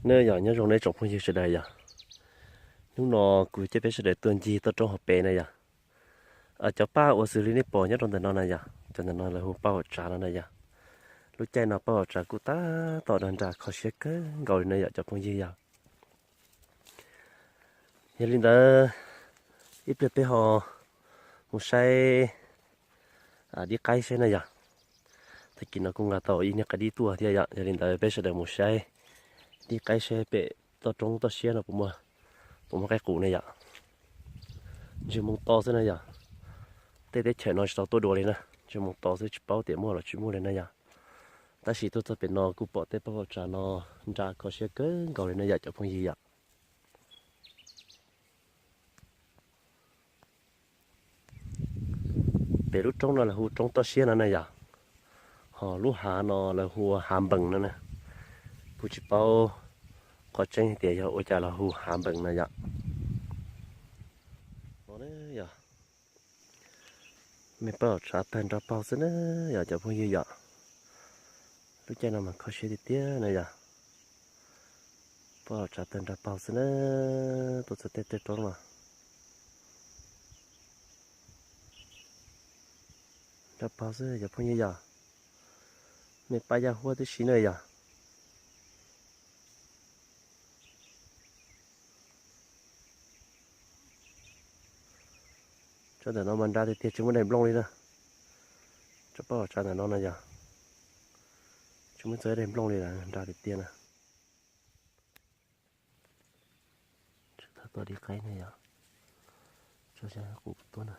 Nyob zoo nej tsoom phooj ywg sawv daws yom. Hnub no kuv coj peb sawv daws tuaj ncig toj roob hauv pes na yom. Cov paj uas xws li nej pom nyob rau ntawm no na yom, cov ntawm no lawv hu paj haum tsav no na yom. Lub caij no paj haum tsav kuj tab tom nrog nra kho siab kawg nkaus li na yom cov phooj ywg yom. Yog li ntawd, ib pliag peb ho mus saib dib qaib saib na yom. Tag kis no kuj nqa tau ib niag qaib dib tuaj thiab yom, yog li ntawd peb sawv daws mus saib dib qaib saib pem toj roob toj siab no puas muaj qaib qus na yom. Ntsej muag to xwb na yom. Tej teb chaws no tsis tau tuaj dua li na, ntsej muag to xwb tsis paub tias muaj los tsis muaj li na yom. Tab sis tuaj txog pem no kuj pom tej paj haum tsav no nra kho siab kawg nkaus li na yom cov phooj ywg yom. Pem lub roob no lawv hu roob toj siab no na yom. Ho lub hav no lawv hu hav npees no na. Kuj tsis paub qhov tseeb tias yog ua cas los hu hav npees no yom. Me paj haum tsav tawg nra paug xwb na yom cov phooj ywg yom. Lub caij no mas kho siab tiag tiag na yom. Paj haum tsav tawg nra paug xwb na, tuaj txog tej toj roob no. Nra paug xwb cov phooj ywg yom. Me paj yaj huab tib si na yom. Tsob ntawm no mas nra tiag tiag tsis muaj daim nplooj li na. Tsob paj haum tsav ntawm no na yom, tsis muaj txog daim nplooj li lawm, nra tiag tiag na. Tsis tau tua dib qaib na yom, tso xyov qus tuaj na.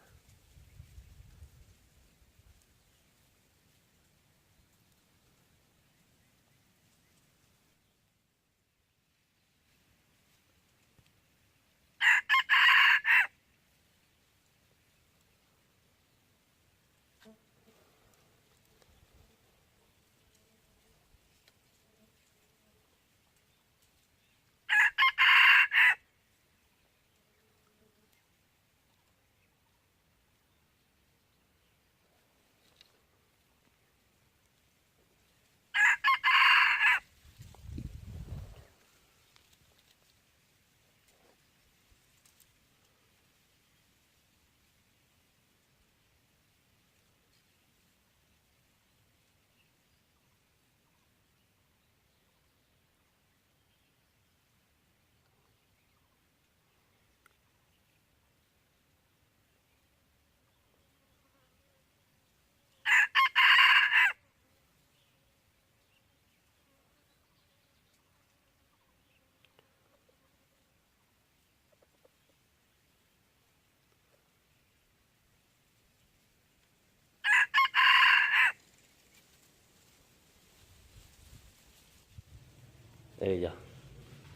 Yog,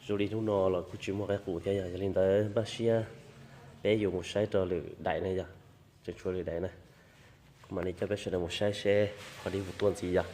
zoo li hnub no los kuj tsis muaj qaib qus thiab yog, yog li ntawd npaj siab peb yuav mus saib rau lwm daim na yog, tseem tshuav lwm daim na. Kuv mam li coj peb sawv daws mus saib seb qhov dib puas tuaj ntxiv yog.